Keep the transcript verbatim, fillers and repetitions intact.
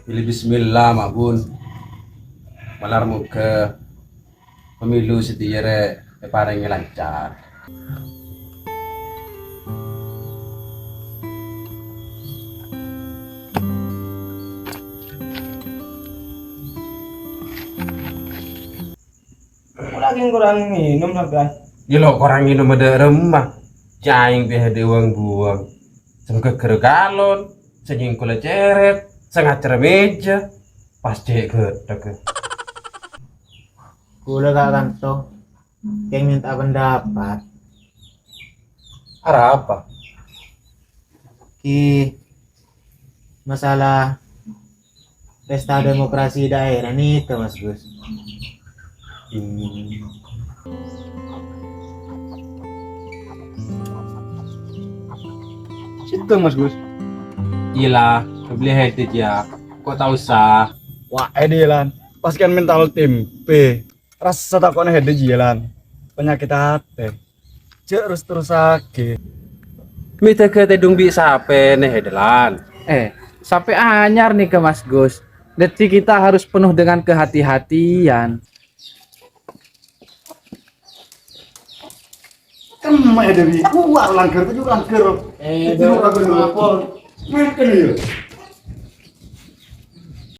Bilâ bismillah, Ma' Bun. Malar moghâ pemilu satèya rè èparèngè lancar. Kok la korang ngènom sampèyan? Yâ lo, korang ngènom dâ' remma. Ca'èng bhâi dâ' wang-buwang. Sè maghâghâr galon, sè nyèngkola cèrèt, sè ngacerra mèja. Pas cè' ghâttegghâ. Kaulâ ka' kanto, kèng mènta pendapat. Arapa? Ki, masalah pesta demokrasi daerah nèka, Mas Gus. Hmm. Sèttong, Mas Gus. Iyâ la, bâli hèdâ, yâ. Kok ta' osa? Wah, è Dilan. Pas kan mental tempe. Rassa tako'na hèdâ jiyâ, Lan. Panyakèt atè. Jhâ' ros-terrossaghi. Mè' dhâghâ tèdung bi' sapèna hèdâ, Lan. Eh, sapè anyar nèka, Mas Gus. Dhâddhi kita harus penuh dengan kehati-hatian. Kemma hèdâ bi' kuwar langghâr, tuju langghâr. Eh, Itu dong, langghâr. Ngapa? Makan ya?